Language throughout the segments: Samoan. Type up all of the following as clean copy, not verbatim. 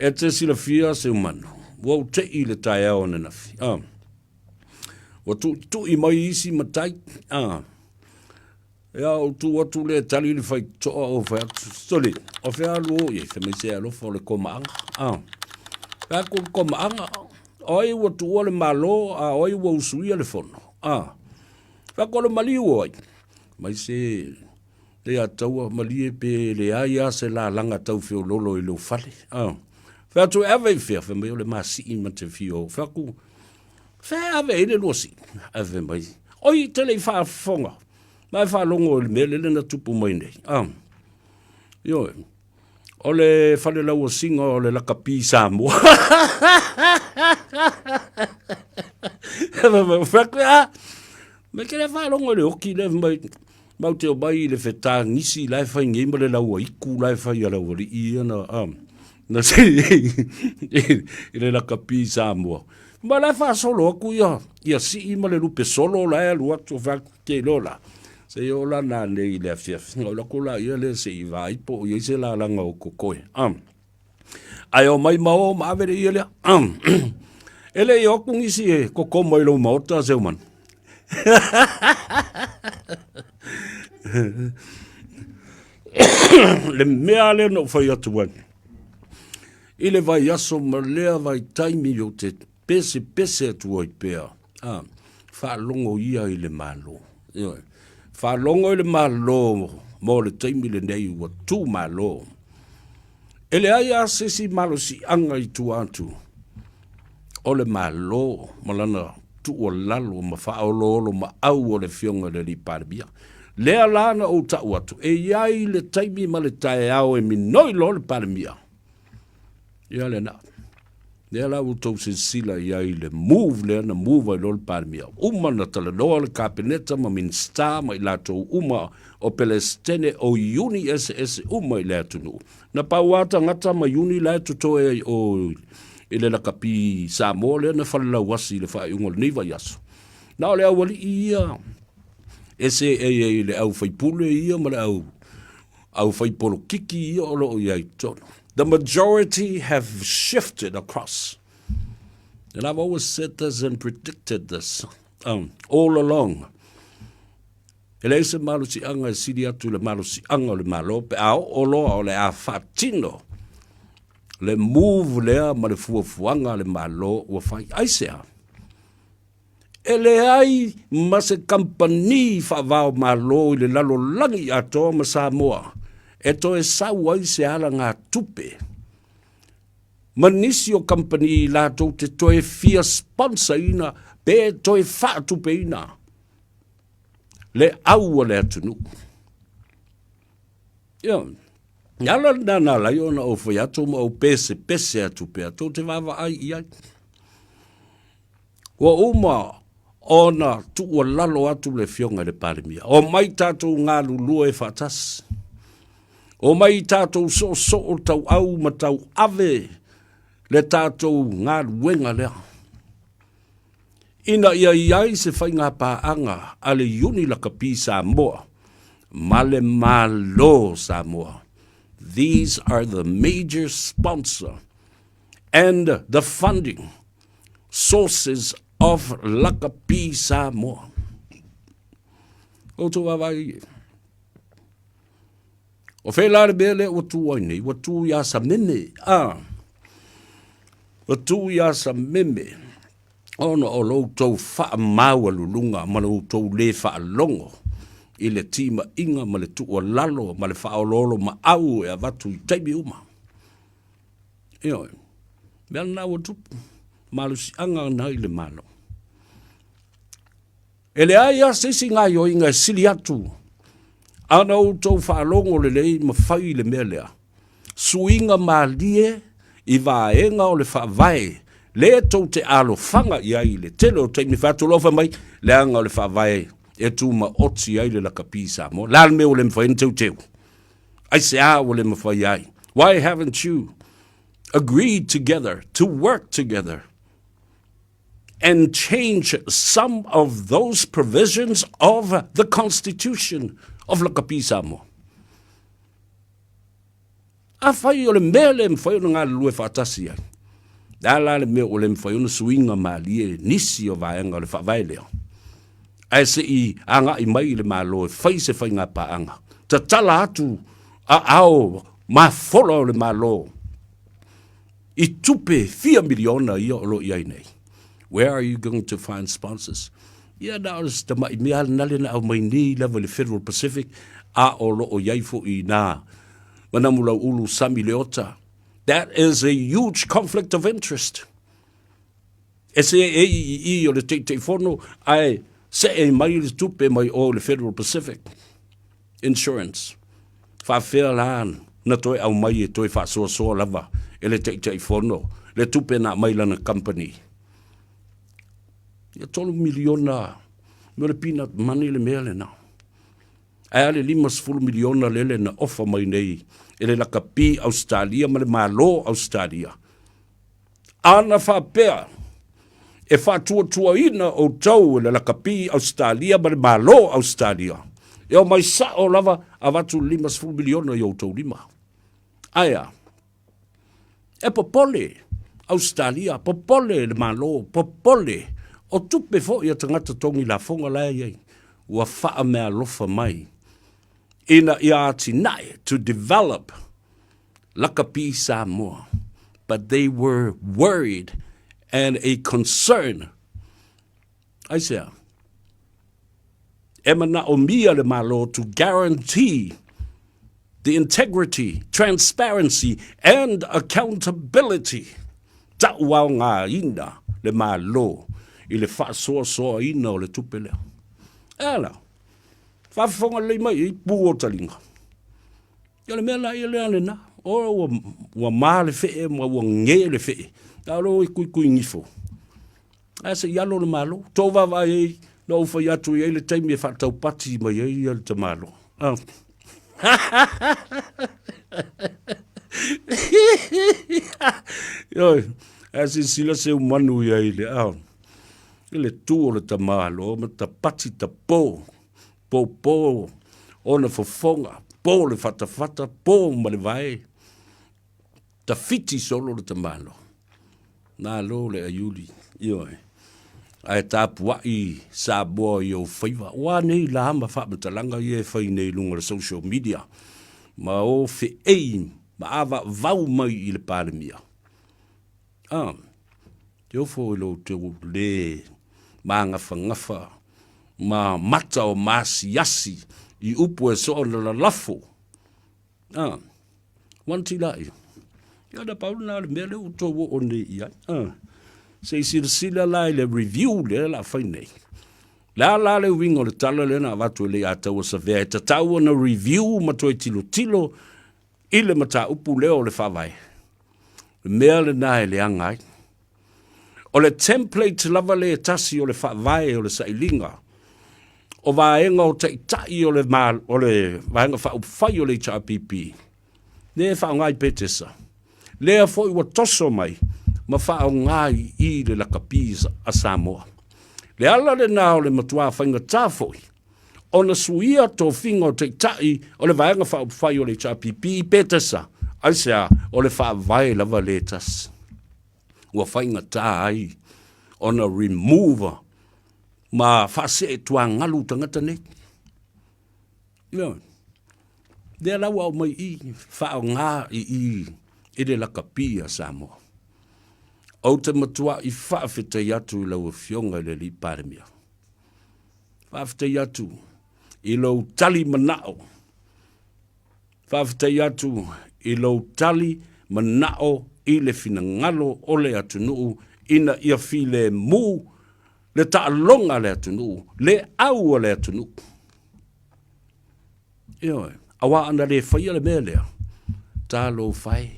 E te silafia se umanu, ua ou teʻi i le taeao ananafi, a. Ua tuʻituʻi mai isi matai, a. Ia ou tu atu lea e tali le faitotoa ou fai atu, sole, o fea alu o i ai, fai mai se alofa o le komaaga, a. Fai atu le komaaga, o ai ua tuua le Malo, a o ai ua usuia le fono, a. Fai atu o le maliu o ai, mai se Leiataua malie pe leai lava se lalaga tau feololo i lou fale, a. Fai atu e ave i fea, fai mai o le masii ma te fia o. Fai atu, fea e ave ai le lua sii? Ae fai mai, oi te le i faafofoga, ma e faalogo i le mea lele na tupu mai nei, a. Ioe, o le fale lauasiga o le lakapi Samoa. Fai atu, a, me te le faalogo i le oti lea, fai mai, Matou te omai i le fetagisi la e fai nei ma le lauaiku la e fai a le aualii ia na, a, na se i le lakapi i Samoa. Ma la e faasolo atu ia, ia sii ma le lupe solo la e alu atu fai atu te iloa la. Se i oo la nanei i le afiafi, ona ou alu atu laia lea se i vaai po o i ai se lalaga o totoe. A. Ae omai ma o ma ave le ie lea. E le i o atu nisi e kokomo i lou maota Seuman. Le mea lea na ou fai atu ai, i le vaiaso ma lea vaitaimi ou te pesepese atu ai pea, a, faalogo ia i le Malo. Ioe. Faalogo i le Malo mo le taimi lenei ua tu Malo. E leai lava se isi malosiaga i tua atu o le Malo ma lana tuualalo ma faaoloolomaau o le Afioga i le Alii Palemia. Lea la na ou tau atu, e i ai le taimi ma le taeao e minoi loa le Palemia. Ia lena. Lea la ua outou silasila i ai i le move lea na move ai loa le Palemia. Uma na talanoa le Kapeneta ma Minisita ma i latou uma o Pelesitene o iuni eseese uma i le atunuu. Na pau lava tagata ma iuni la e totoe ai o i le lakapi Samoa lea na falelauasi i le faaiuga o lenei vaiaso. Na o le aualii ia e seei ai i le au faipule ia ma le au au faipolokiki ia o lo o i ai i totonu. The majority have shifted across. And I've always said this and predicted this um, all along. E leai se malosiaga e sili atu i le malosiaga o le Malo pe a oo loa o le a faatino le move lea ma le fuafuaga a le Malo ua fai. Aisea? E leai ma se kamupani faava-o-Malo i le lalolagi atoa ma Samoa e toe sau ai se alagatupe ma nisi o kamupani latou te toe fia sponsor-ina pe toe faatupeina le au a le atunuu. Ia, le ala lena na ala ai ona ou fai atu ma ou pesepese atu pea, tou te vaavaai i ai. Ua uma ona tuualalo atu le Afioga i le Palemia, omai tatou galulue faatasi, omai tatou soosoo tauau ma tauave le tatou galuega lea, ina ia i ai se faigapaaga a le Iuni Lakapi Samoa ma le Malo o Samoa. These are the major sponsor and the funding sources of Lakapi Samoa. Outou vaavaai e. O fea la le mea lea ua tu ai nei? Ua tu iā Sameme. Ah. Ua tu iā Sameme ona o lo outou faamaualuluga ma lo outou lē faalogo i le timaiga ma le tuualalo ma le faaoloolomaau e avatu i taimi uma. Ioe. Mea lena ua tupu, malosiaga na i le Malo. E leai lava se isi gaoioiga e sili atu ana outou faalogo lelei ma fai le mea lea. Suiga malie i vaega o le faavae lea tou te alofaga i ai i le tele o taimi fai atu loa fai mai, leaga o le faavae e tumaoti ai le lakapi i Samoa. Le a le mea ua le mafai ona teuteu? Aisea ua le mafai ai? Why haven't you agreed together to work together and change some of those provisions of the Constitution of Lakapi Samoa? Afai o le mea le mafai ona galulue faatasi ai, le a la le mea ua le mafai ona suiga malie nisi o vaega o le faavae lea? Ae se i agai mai i le Malo e fai se faiga paaga, tatala atu aao mafola o le Malo i tupe fia miliona ia o lo o i ai nei. Where are you going to find sponsors? Ia na o se tamai mea lena lea na aumai nei lava i le Federal Pacific, a o lo o i ai foi i nā Manamulauulu Sami Leota. That is a huge conflict of interest. E se e i i i o le Taitaifono ae see mai le tupe mai o le Federal Pacific Insurance. Faafefea la na toe aumai e toe faasoasoa lava e le Taitaifono le tupe na aumai lana company. Ia $3 miliona mo le peanut money le mea lena. Ae a le $50 miliona lele na ofa mai nei e le lakapi Ausetalia ma le Malo Ausetalia. Ana faapea, e faatuatuaina outou e le lakapi Ausetalia ma le Malo Ausetalia, e omai sao lava avatu le $50 miliona i outou lima. Ae a? E popole Ausetalia, popole le Malo, popole o tupe foi a tagata togi lafoga la e i ai, ua faameaalofa mai ina ia atinae, to develop Lakapi Samoa, but they were worried and a concern. Aisea? E manaomia le Malo to guarantee the integrity, transparency and accountability. Tauaogaina le Malo i le faasoasoaina o le tupe lea. E ala, faafofoga lelei mai i pū o taliga. Ia o le mea la ia lea lena, o ua, ua ma le fee ma ua ge le fee, a o lea e kuikui gifo. Ae se i alo le Malo, tou vaavaai ai, na ou fai atu i ai le taimi e faataupati mai ai ia le tamaloa. Ah. Ioe, ae silasila se umanu i ai le, ah, i le tu o le tamaloa ma tapati tapo, popo ona fofoga, po le fatafata, po ma le vae, tawhiti solo le tamaloa. Malo le aiuli, ioe. Ae tapuai Samoa i ou faiva. Ua nei la ma faamatalaga ia e fai nei i luga o le social media ma o feei ma avaavau mai i le Palemia. Ah, te ofo i lo te le magafagafa ma mata o maasiasi i upu e soona lalafo. Ah, wanti la ia. Ia na pau lena o le mea lea ua tou oo nei i ai. Ah, se i silasila la i le review lea la fai nei. Le a la le uiga o le tala lea na avatu e Leiataua Savea e tatau ona review ma toe tilotilo i le mataupu lea o le faavae. Le mea lena e leaga ai. O le template lava le tasi o le faavae o le sailiga o vaega o taitai o le, o le vaega faaupufai o le HRPP, lea e faaaoga i Petesa, lea foi ua toso mai ma faaaoga i i le lakapi a Samoa. Le ala lena o le matuā faigata foi ona suia tofiga o taitai o le Vaega Faaupufai o le HRPP i Petesa, aisea o le faavae lava le tasi ua faigata ai ona remove ma faasee tuagalu tagata nei. Ioe. Lea la ua aumai i faaaoga i i i le lakapi a Samoa. Ou te matuai faafetai atu i lau Afioga i le Alii Palemia. Faafetai atu i lou tali manao. Faafetai atu i lou tali manao i le finagalo o le atunuu ina ia filemu le taaloga a le atunuu, le au a le atunuu. Ioe, aua ana le faia le mea lea, talofa e.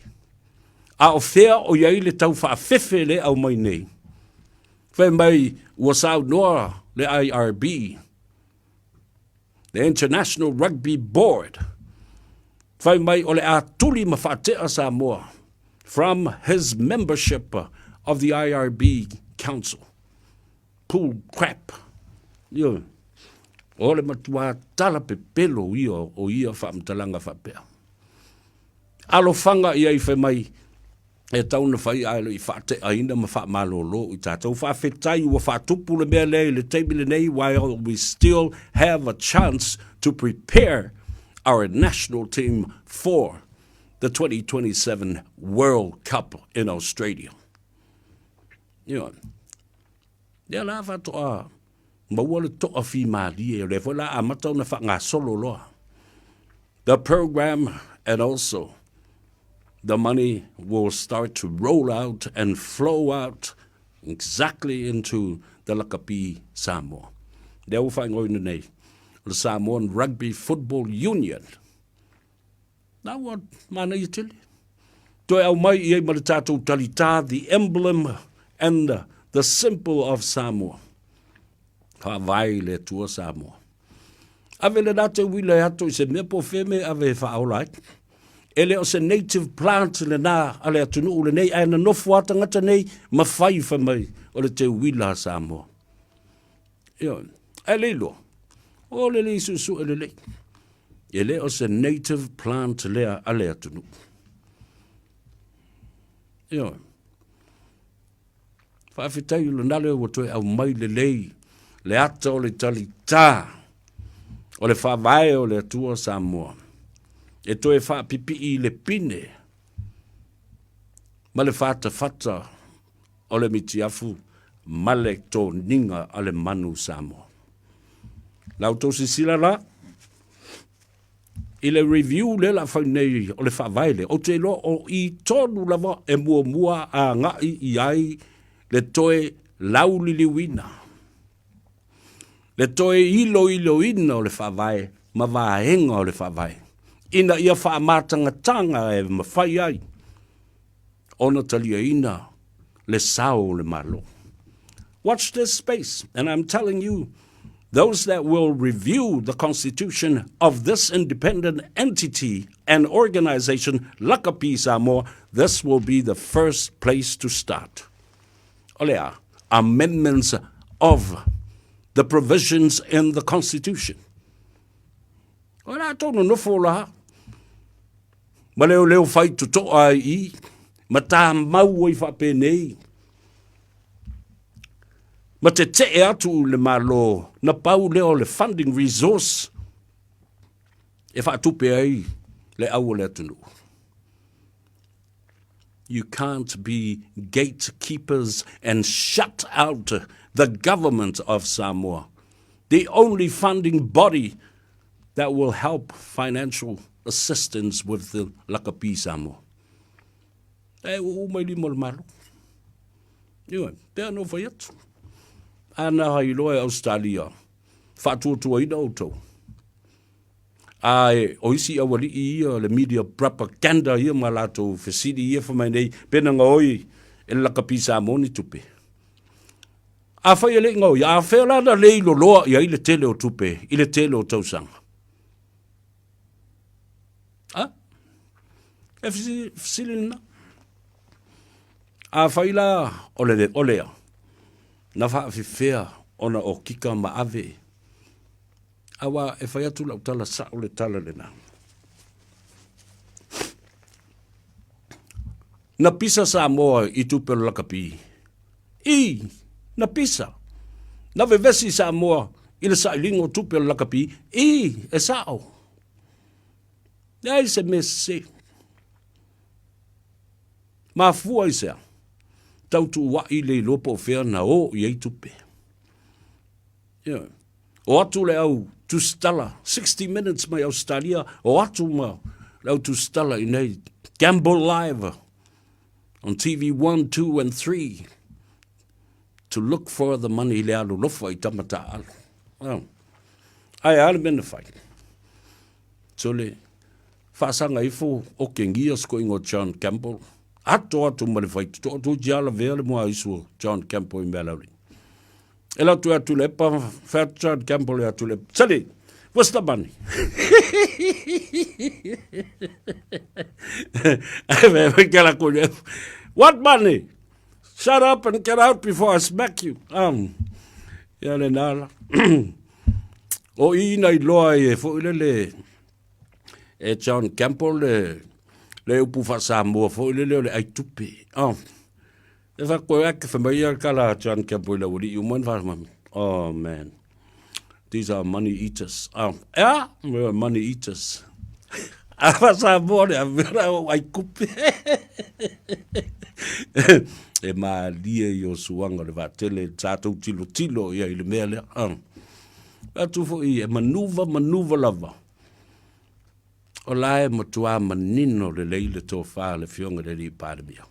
A o fea o i ai le tau faafefe lea e aumai nei? Fai mai ua saunoa le IRB, the International Rugby Board, fai mai o le a tuli ma faatea Samoa from his membership of the IRB Council. Pull crap. Ioe. O le matua tala pepelo ia o ia faamatalaga faapea. Alofaga i ai fai mai e tau na fai ae le i faateaina ma faamalolo i tatou. Faafetai ua faatupu le mea lea i le taimi lenei while we still have a chance to prepare our national team for the 2027 World Cup in Australia. Ioe. Lea la faatoa maua le toafimalie, o lea foi la amata ona faagasolo loa. The program and also the money will start to roll out and flow out exactly into the Lakapi Samoa. Lea ua faaigoaina nei, o le Samoan Rugby Football Union. Na ua manaia tele. Toe aumai i ai ma le tatou talitā, the emblem and the symbol of Samoa. Faavae i le Atua Samoa. Ave le late uila e ato i se mea po o fea mea e ave e faaola ai. E le o se native plant lena a le atunuu lenei, ae na nofo a tagata nei ma fai fai mai o le teuila a Samoa. Ioe. Ae le iloa, o le lei suesue lelei. E le o se native plant lea a le atunuu. Ioe. Faafetai o lena lea ua toe aumai lelei le ata o le talitā o le faavae o le Atua Samoa e toe faapipii i le pine ma le fatafata o le mitiafu ma le toniga a le manu Samoa. La outou silasila la i le review lea la fai nei o le faavae lea, ou te iloa o i tonu lava e muamua agai i ai le toe lauliliuina, le toe iloiloina o le faavae ma vaega o le faavae, ina ia faamatagataga e mafai ai ona taliaina le sao o le Malo. Watch this space, and I'm telling you, those that will review the constitution of this independent entity and organization, Lakapi Samoa, this will be the first place to start. O le a? Amendments of the provisions in the constitution. O la tau nonofo la, ma leoleo fai totoa ai i, ma tāmau ai faapenei, ma tetee atu i le Malo, na pau lea o le funding resource e faatupe ai le au o le atunuu. You can't be gatekeepers and shut out the government of Samoa, the only funding body that will help financial assistance with the Lakapi Samoa. E uu mai lima o le Malo. Ioe, pea no fai atu. Ana hai loa e Australia, faatuatuaina outou. Ae o isi aualii ia le media propaganda ia ma latou fesili ia fai mai nei, pe na gaoi e le Lakapi Samoa ni tupe. Afai e le i gaoi, a fea la na le iloloa i ai le tele o tupe i le tele o tausaga? A? E fesili lena. Afai la o le o lea, na faafefea ona okika ma ave Aua e fai atu lau tala sao le tala lena. Na pisa Samoa i tupe o le lakapi. I, na pisa. Na vevesi Samoa i le sailiga o tupe o le lakapi. I, e sao. Leai se mea sese. Mafua i sea. Tautuuai le iloa po o fea na o i ai tupe. Ioe. O atu le au tusitala, 60 minutes mai Ausetalia, o atu ma le au tusitala i nei, Gamble Live on TV 1, 2 and 3 to look for the money le alolofa i tama taaalo. Oh. Ae a le mea na fai. Sole, faasaga ifo o kengia sikoiga o John Campbell, ato atu ma le faitotoa, toeitiiti lava lavea le muaisu o John Campbell i Mealauli. E la atu atu le pa fat John Campbell e atu le Sally, what's the money? What money? Shut up and get out before I smack you. Um, ia le nala. o i na iloa e foi lele e John Campbell le, Le upu faa-Samoa foi lele o le ai tupe. Oh. E fakoe ake fai mai ia kala a John Campbell i le aualii uma na fai Oh man. These are money eaters. Oh, yeah, money eaters. A faa-Samoa le avera o ai kupe. E malie i o suaga o le vaatele tatou tilotilo ia i le mea lea. Oh. Atu foi e manuva manuva lava. O la e matua manino lelei le tofa a le Afioga i le Alii Palemia.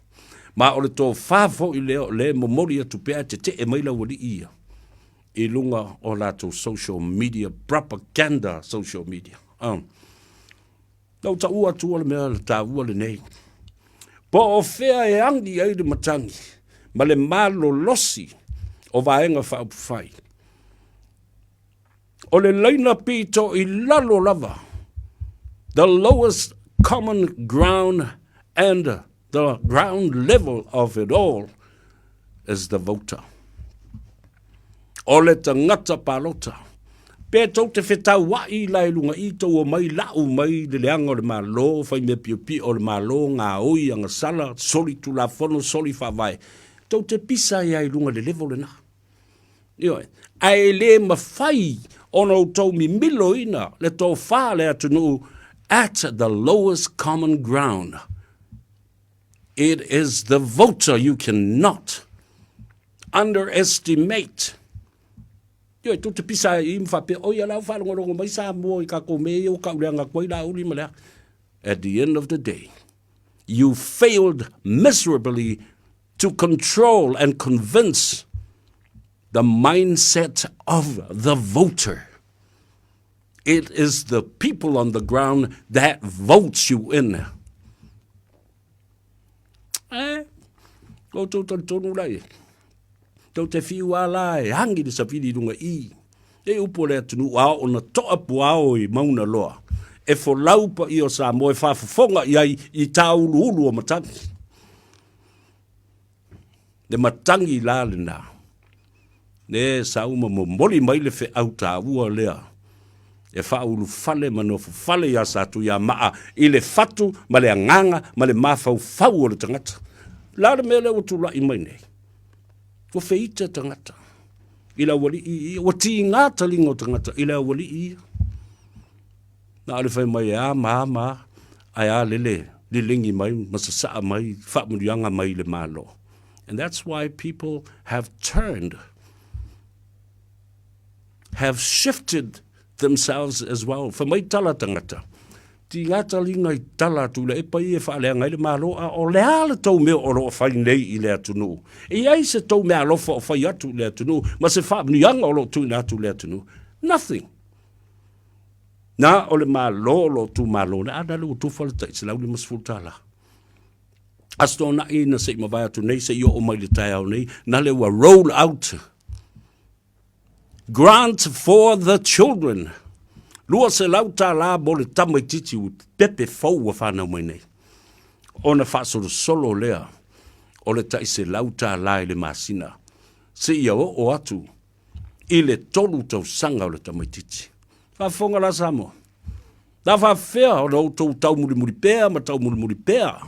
Ma o le tofa foi lea o lea e momoli atu pea e tetee mai le aualii ia i luga o latou social media, propaganda social media. Um. Na ou taua atua le mea taua lenei. Po o fea e agi ai le matagi ma le malolosi o Vaega Faaupufai. O le laina pito i lalo lava, the lowest common ground and the ground level of it all is the voter. O le tagata palota. Pe tou te fetaua'i la i luga i tou omai la'u mai le leaga o le Malo, fai mea piopio o le Malo, gaoi, agasala, soli tulafono, soli faavae, tou te pisa ai lava i luga i le level lena. Ioe. Ae e le mafai ona outou mimiloina le tofa a le atunuu at the lowest common ground. It is the voter you cannot underestimate. Ioe, tou te pisa ai i ma faapea, oi a la ua faalogologo mai Samoa i kakou mea ia ua kauleaga atu ai Laauli ma le a. At the end of the day, you failed miserably to control and convince the mindset of the voter. It is the people on the ground that votes you in. Eh, koutou talitonu la ia. Tou te whiu a la e hangi le sawhiri runga i. E upu o le atunuu a oo na toa puao i Mauna Loa. E folau pa i o Samoa e whaafofoga i ai i tāuluulu o matagi. Le matangi la lena. Le sau ma momoli mai le feau taua lea e faaulufale ma nofofale iā Satuiamaa i le fatu ma le agaga ma le mafaufau o le tagata. O le a le mea lea ua tulai mai nei? Ua feita tagata i le aualii ia, ua tiga taliga o tagata i le aualii ia. Na o le fai mai e a ma a ma a, ae a lele liligi mai ma sasaa mai faamanuiaga mai le Malo. And that's why people have turned, have shifted themselves as well. Fai mai tala tagata, tiga taliga i tala atu i le epa ia e faaleaga ai le Malo, a o le a le tou mea o lo o fai nei i le atunuu? E i ai se tou meaalofa o fai atu i le atunuu ma se faamanuiaga o lo o tuuina atu i le atunuu? Nothing. Na o le Malo o lo o tumalo nei, a na le ua tufa le tai $150. Aso Toonai na se i mavae atu nei se i oo mai le taeao nei, na le ua roll out grant for the children. $200 mo le tamaitiiti pepe fou ua whanau mai nei. Ona faasolosolo lea o le tai $100 i le masina. Se ia oo atu i le tolu tausaga o le tamaitiiti. Faafofoga la Samoa. Na faafefea ona outou taumulimuli pea ma taumulimuli pea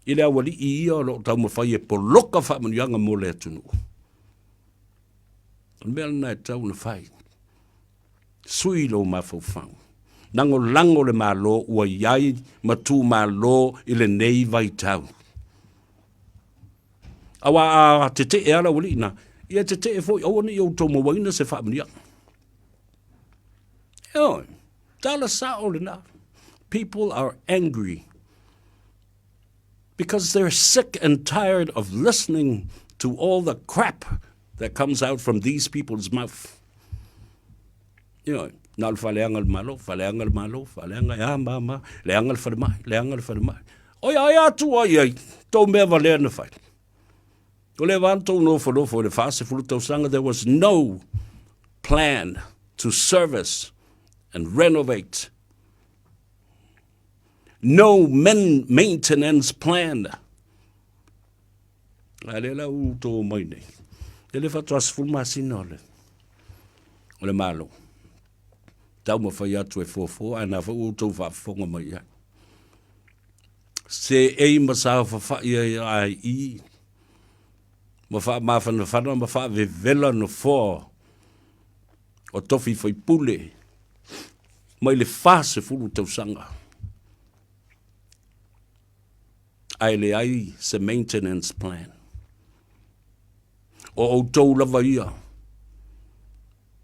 i le aualii ia o lo o taumafai e poloka faamanuiaga mo le atunuu. O le mea lena e tatau ona fai. Sui lou mafaufau. Lagolago le Malo ua i ai ma tumalo i lenei vaitau. Aua a tetee lava le aualii na, ia tetee foi, aua ne i outou mauaina se faamanuiaga. Ioe, tala sao lena. People are angry because they're sick and tired of listening to all the crap that comes out from these people's mouth. Ioe, na o le faaleaga o le Malo, faaleaga le Malo, faaleaga e a ma ma, leaga le falemai, leaga le falemai. Oi ai atu ai ai, tou mea valea na fai. O le leva tou nofonofo i le 40 tausaga, there was no plan to service and renovate. No men maintenance plan. A lea la ua outou omai nei, e le faatoa 10 masina o le, o le Malo. Taumafai atu e fuafua, ae na foi ua outou faafofoga mai i ai. Seei ma saofafai ai a i ma faamafanafana ma faavevela nofoa o tofi faipule mai le 40 tausaga ae leai se maintenance plan. O outou lava ia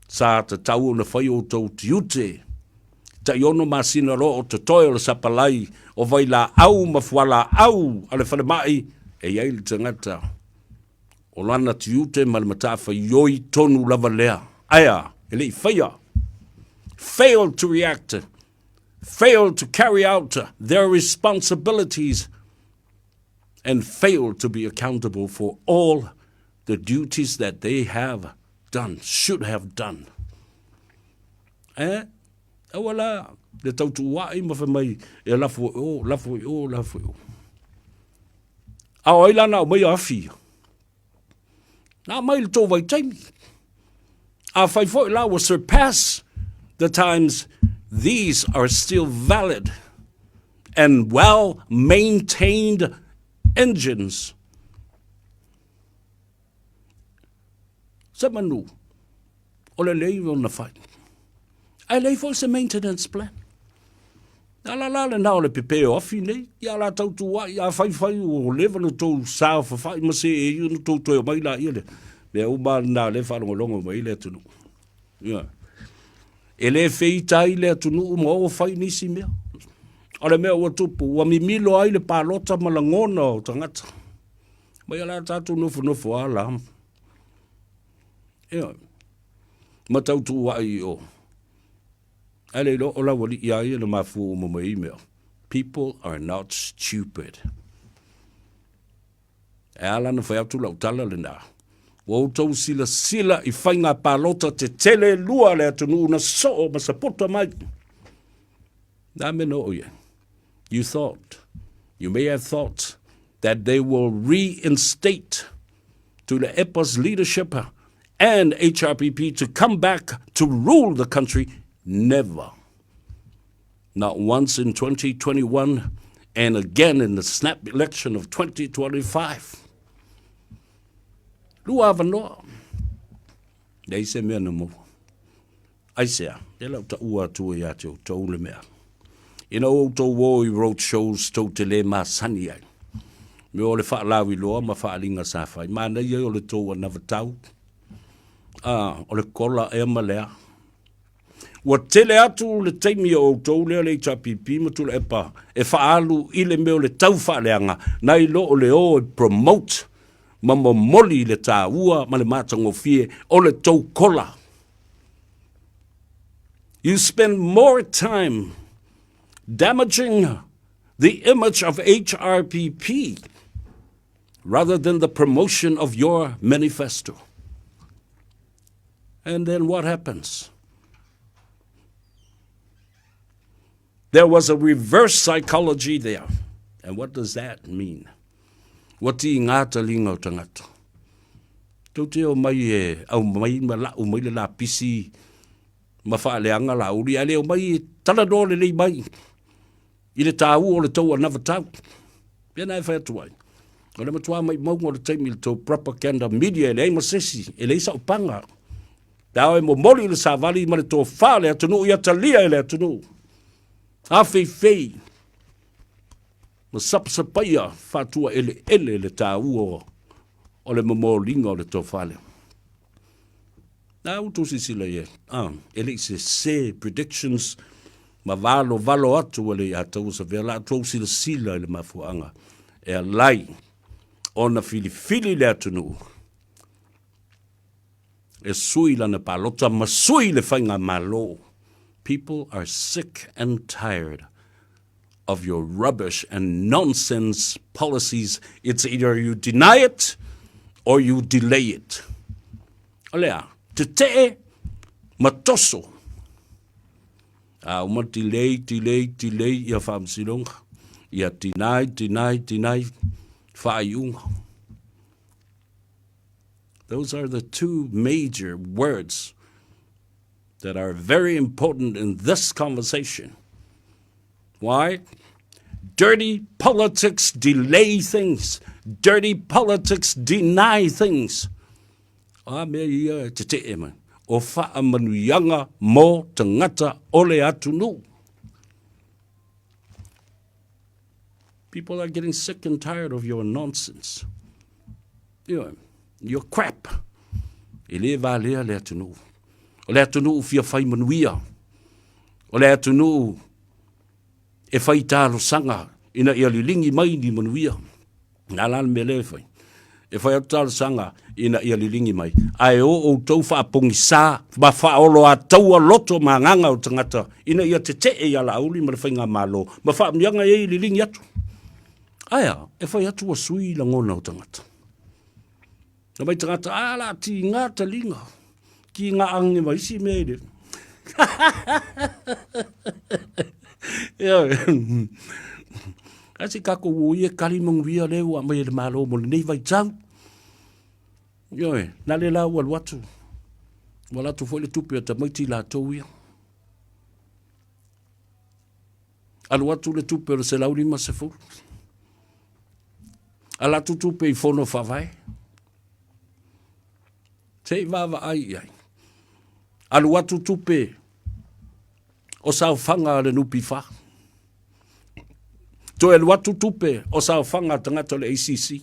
sa tatau ona fai outou tiute tai-ono masina loa o totoe o le sapalai o vailaau ma fualaau a le falemai e i ai le tagata o lana tiute ma le matafaioi tonu lava lea. Ae a? E le i faia. Failed to react, failed to carry out their responsibilities and failed to be accountable for all the duties that they have done, should have done. Eh? Aua la, le tautuua'i ma fai mai e lafo i o, lafo i o, lafo i o. A o ai la na aumaia afi ia? Na aumai i le tou vaitaimi. Afai foi la ua surpass the times, these are still valid and well maintained engines. Se manu, o le lei ona fai. Ae leai foi se maintenance plan. A la la lena o le pepe o afi nei, ia la tau tuuai, a fai fai ua leva ona tou saofafai ma seei ona tou toe omai laia lea. Mea uma lava lena o lea e faalogologo mai ai le atunuu. Ioe. E le feita ai le atunuu ma o fai nisi mea. O le mea ua tupu, ua mimilo ai le palota ma lagona o tagata. Mai o le a tatou nofonofo lava la. Ioe. Ma tau tuuai i o. Ae le iloa o lau alii a ia na mafua uma mai ai mea. People are not stupid. E ala ona fai atu lau tala lena. Ua outou silasila i faiga palota tetele lua a le atunuu na soo ma sapota mai. Na mea na oo i ai. You thought, you may have thought that they will reinstate Tuilaepa's leadership and HRPP to come back to rule the country. Never. Not once in 2021 and again in the snap election of 2025. Lua avanoa. Leai se mea na maua. Aisea, lea la ou taua atu ia te outou le mea. Ina ua outou o i road shows tou te le masani ai. Mea o le faalauiloa ma faaaliga sa fai. Manaia ia o le tou anavatau. Ah, o le kola ea ma lea. Ua tele atu le taimi o outou lea le HRPP ma Tuilaepa e faaalu i le mea o le tau faaleaga nai lo o le o e promote ma momoli i le taua ma le matagofie o le tou kola. You spend more time damaging the image of HRPP rather than the promotion of your manifesto. And then what happens? There was a reverse psychology there. And what does that mean? Ua tīgā talinga o tagata. Tou te o mai e aumai ma lau mai le lapisi ma faaleaga Laauli, ae le omai e talanoa lelei mai i le tāua o le tou anavatau. Pea na e fai atu ai. O le matua maumauga o le taimi i le tou propaganda media e leai ma se isi, e leai sau paga. Pe a e momoli le savali ma le tofa le atunuu ia talia e le atunuu. Afeifei ma sapasapaia faatuaeleele le taua o le momoliga o le tofa lea. Na ua outou silasila i ai, ah, e le i sese predictions ma valovalo atu a le Aiataua Savea, la outou silasila i le mafuaaga e alai ona filifili le atunuu e sui lana palota ma sui le faigamalo. People are sick and tired of your rubbish and nonsense policies. It's either you deny it or you delay it. O le a, tetee ma toso. A uma delay, delay, delay ia faamasinoga. Ia deny, deny, deny faaiuga. Those are the two major words that are very important in this conversation. Why? Dirty politics delay things. Dirty politics deny things. O a mea ia e tetee mai? O faamanuiaga mo tagata o le atunuu. People are getting sick and tired of your nonsense. You know, your crap. E le valea le atunuu. O le atunuu fia fai manuia. O le atunuu e fai talosaga ina ia liligi mai ni manuia. Na la le mea lea e fai. E fai atu talosaga ina ia liligi mai. Ae o outou faapogisā ma faaoloataua loto ma agaga o tagata ina ia tetee ia Laauli ma le Faigamalo ma faamanuiaga e liligi atu. Ae a, e fai atu ua sui lagona o tagata. Na mai tagata, a la tiga taliga, tiga ange ma isi mea i le. Ioe. Ae se kākou o ia kali manuia lea ua aumai e le Malo mo lenei vaitau. Ioe, na le la ua alu atu. Ua alu atu foi le tupe a tamaiti latou ia. Alu atu le tupe o le 150. Ala atu tupe i fono faavae. Se i vaavaai i ai. Alu atu tupe o saofaga a le NPF. Toe alu atu tupe o saofaga a tagata o le ACC.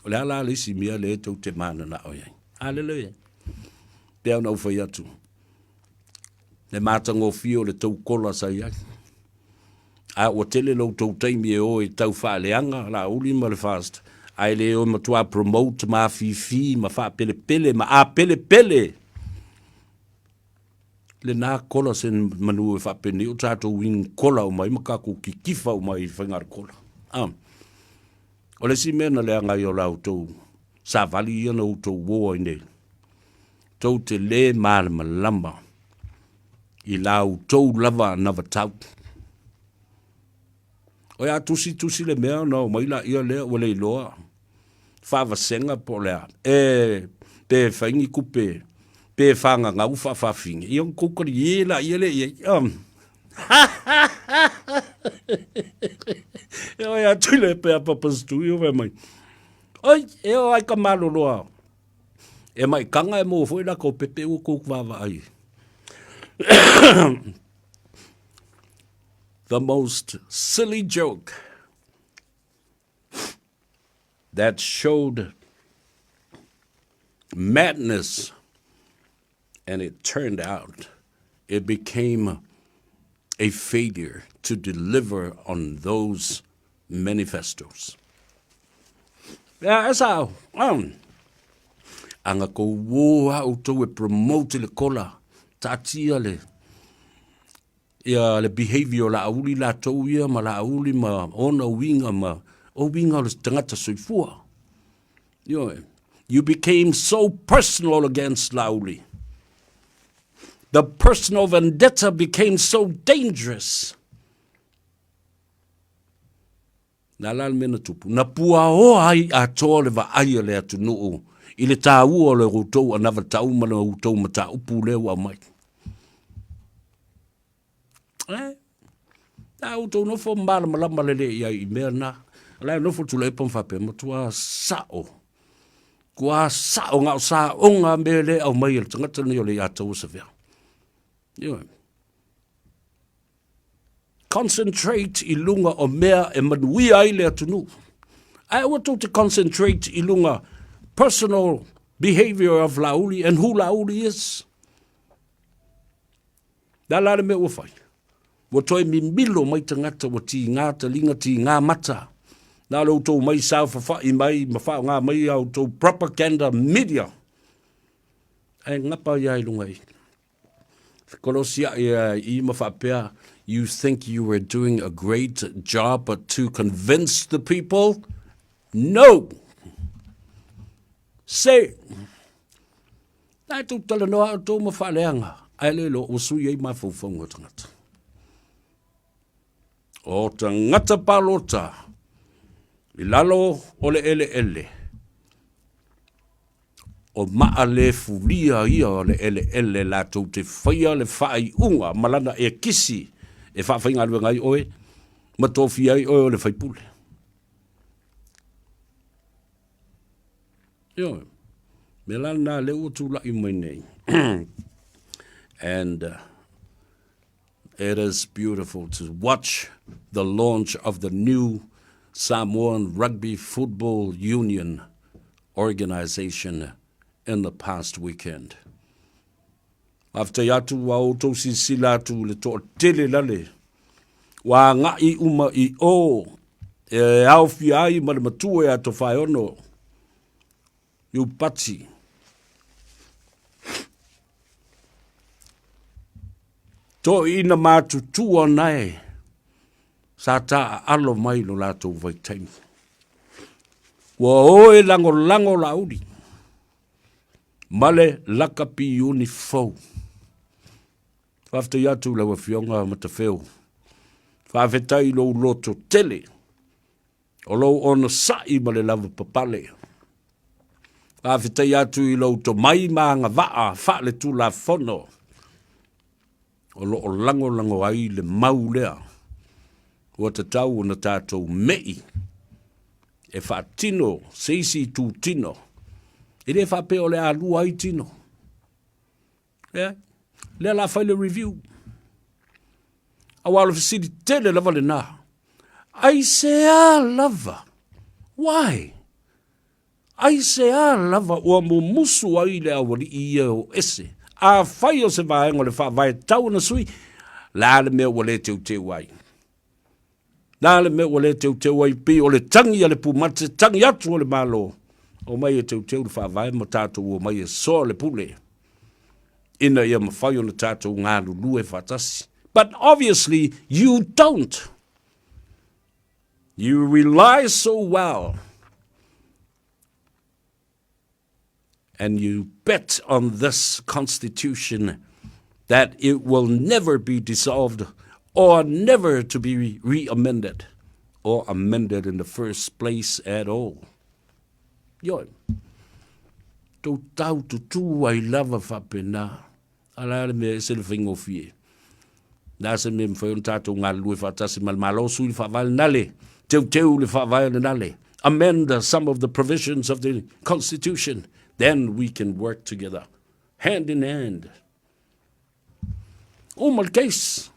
O le a la le isi mea lea tou te mananao i ai? Aleluia. Pei ona ou fai atu, le matagofie o le tou kola sa i ai. A ua tele lo outou taimi e o e tau faaleaga Laauli ma le FAST, ae le o e matua promote ma afifi ma faapelepele ma apelepele lena kola se manu e faapenei o tatou wing kola uma ai ma kakou kikifa uma ai i faigalukola. Ah. O le isi mea na leaga ai o la outou savali ia na outou uo ai nei, tou te lē malamalama i la outou lava anavatau. O ia tusi tusi le mea ona omai laia lea ua le iloa faavasega po o le a, e pe fai ni kupe pe fagagau faafafine, ia ona tou talie laia lea i ai. E oi atu i le pea papastui o fai mai, Oi, e o ai ka maloloa. E mai kanga e mo foi la ko pepe ua kou vaavaai. The most silly joke that showed madness and it turned out it became a failure to deliver on those manifestos. Ia, e sao. Um. Anga kou wō a outou e promote le kola, taatia le, ia le behavior o Laauli latou ia ma Laauli ma ona uiga ma o uiga o le tagata soifua. Ioe. You became so personal against Laauli. The personal vendetta became so dangerous. Na la le mea na tupu. Na puaoa ai atoa le vaai a le atunuu i le tāua o le outou anavatau ma le outou mataupu lea ua aumai. Eh, a outou nofo malamalama lelei i ai i mea na. O la e nofo Tuilaepa ma faapea, matua sao. Tua sao na o saoga mea lea e aumai e le tagata lenei o Leiataua Savea. Ioe. Concentrate i luga o mea e manuia ai le atunuu. Ae aua tou te concentrate i luga personal behavior of Laauli and who Laauli is. Le a la le mea ua fai? Ua toe mimilo mai tagata ua tigā taliga tigā mata. Na o le outou mai saofafai mai ma faaaoga mai a outou propaganda media. Ae gapa ia i luga i. Fekolosiaʻi i ma faapea, you think you were doing a great job to convince the people? No! Se! Na e tou talanoa outou ma faaleaga, ae le iloa ua sui ai mafaufauga o tagata. O tagata palota i lalo o le eleele, o maa le fulia ia o le eleele latou te faia le faaiuga ma lana ekisi e faafaigaluega ai oe ma tofia ai oe o le faipule. Ioe. Mea la lena lea ua tulai mai nei. And it is beautiful to watch the launch of the new Samoan Rugby Football Union organization in the past weekend. Faafetai atu ua outou silasila atu i le toatele lale ua agai uma i o e aofia ai ma le matua ia Tofaeono Iupati. Toeaiina matutua nae sa taaalo mai lo latou vaitaimi. Ua o e lagolago Laauli ma le lakapi iuni fou. Faafetai atu i lau Afioga Matafeo. Faafetai i lou loto tele o lou onosai ma le lavapapale. Faafetai atu i lou tomai ma agavaa faaletulafono o lo o lagolago ai le mau lea ua tatau ona tatou me'i e faatino se isi itutino. E le faapea o le a lua ai tino. Leai. Lea o le a fai le review. Aua o le fesili tele lava lena. Aisea lava? Why? Aisea lava ua mumusu ai le aualii ia o ese? Afai o se vaega o le faavae tau ona sui, le a le mea ua le teuteu ai? Le a le mea ua le teuteu ai pei o le tagi a le pumate, tagi atu o le Malo, omai e teuteu le faavae ma tatou omai e soa le pule ina ia mafai ona tatou galulue faatasi. But obviously you don't. You rely so well and you bet on this constitution that it will never be dissolved or never to be re-amended or amended in the first place at all. Ioe, tou tau tutū ai lava faapena. A le a le mea ese le faigofie. Le a se mea mafai ona tatou galulue faatasi ma le Malo, sui le faavae lenale, teuteu le faavae lenale, amend some of the provisions of the constitution, then we can work together, hand in hand. Uma le case.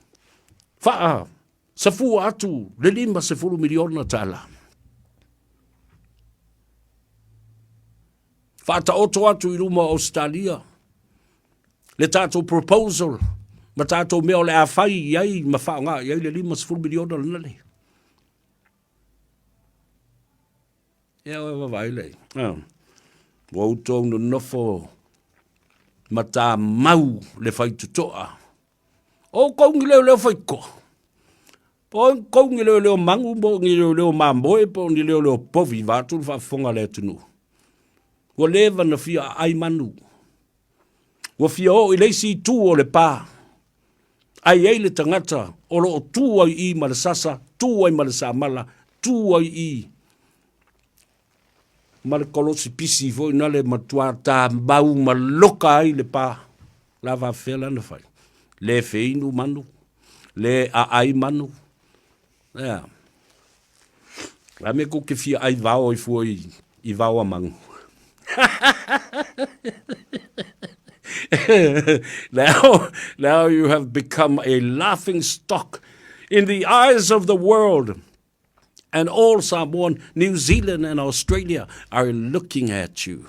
Faa safua atu le 50 miliona tala. Faataoto atu i luma o Ausetalia le tatou proposal ma tatou mea o le a fai i ai ma faaaoga i ai le 50 miliona lena le. Ia oe vaavaai lea. Ah. Ua outou nonofo ma tamau le faitotoa. O outou ni leoleo faitotoa. Po o outou ni leoleo manu, po o ni leoleo mamoe, po o ni leoleo povi, vaeatu le faafofoga a le atunuu. Ua leva na fia aai manu. Ua fia oo i le isi itu o le pa. Ae i ai le tagata o lo o tu ai i ma le sasa, tu ai ma le samala, tu ai i ma le kolosi pisi foi na le matua tamau ma loka ai le pa. La faafefea la na fai? Le feinu manu, le aai manu. Ea. La me kou ke fia ai vao i fua i, i vao a manu. Now, now you have become a laughing stock in the eyes of the world. And all Samoan, New Zealand and Australia are looking at you.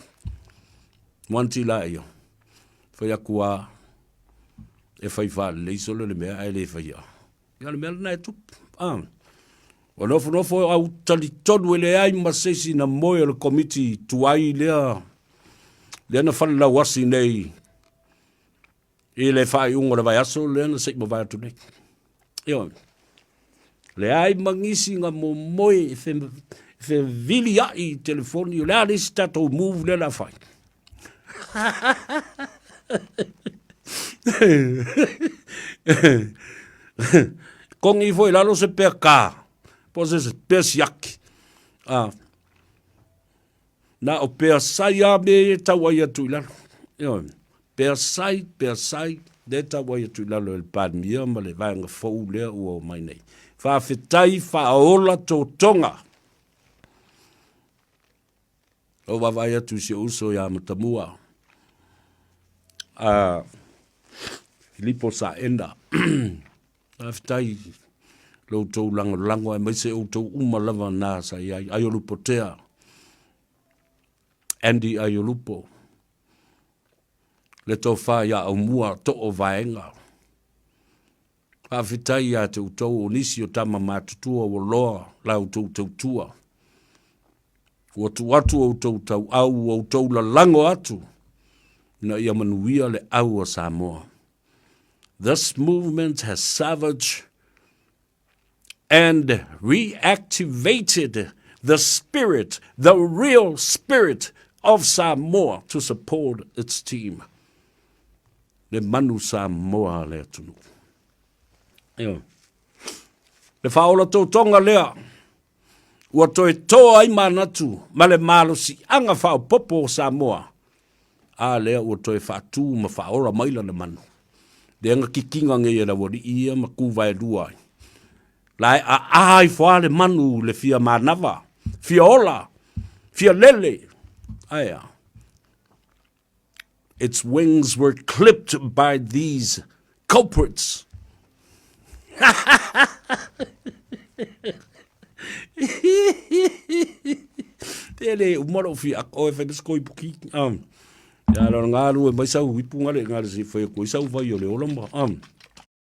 One ti la ia. Whai aku a e whai whaalelei solo le mea ae le whai a. Ia le mea lena e tupu. Ah. Ua nofonofo au talitonu e leai ma se isi na moe o le komiti tuai lea lea na falelauasi nei i le faaiuga o le vaiaso lea na se i mavae atu nei. Ioe. Leai ma nisi na momoe e feviliai i telefoni, o le a le isi tatou move lea o le a fai. Kongi ifo i lalo se pea kā, po o se pea siaki. Ah. Na o pea sai a me e tau ai atu i lalo. Ioe. Pea sai, pea sai, Lea e tau ai atu i lalo e le Palemia ma le vaega fou lea ua omai nei. Faafetai faaola totoga. O vaavaai atu i si ou uso ia Matamua, a Filipo Saena. Faafetai lo outou lagolago aemaise outou uma lava na sa i ai. Aiolupotea, Andy Aiolupo, le tofa ia Aumua Too Vaega. Faafetai ia te outou o nisi o tama matutua ua loa la outou tautua. Ua tuu atu outou tauau, ua outou lalago atu ina ia manuia le au a Samoa. This movement has savaged and reactivated the spirit, the real spirit of Samoa to support its team. Le manu Samoa a le atunuu. Io. Le faaola totoga lea, ua toe toa ai manatu ma le malosiaga faaopoopo o Samoa, a lea ua toe faatu ma faaola mai lana manu. Lea na kikiga nei e le aualii ia ma tu vaelua ai. La e aa ifo lava le manu i le fia manava, fia ola, fia lele. Ae a? Its wings were clipped by these culprits. Te le uma lou fia ako e whai mas koi puki. Um, ya la ngā rua mai sau ipu ngare ngā si whai ko sau vai o le ola ma. Um.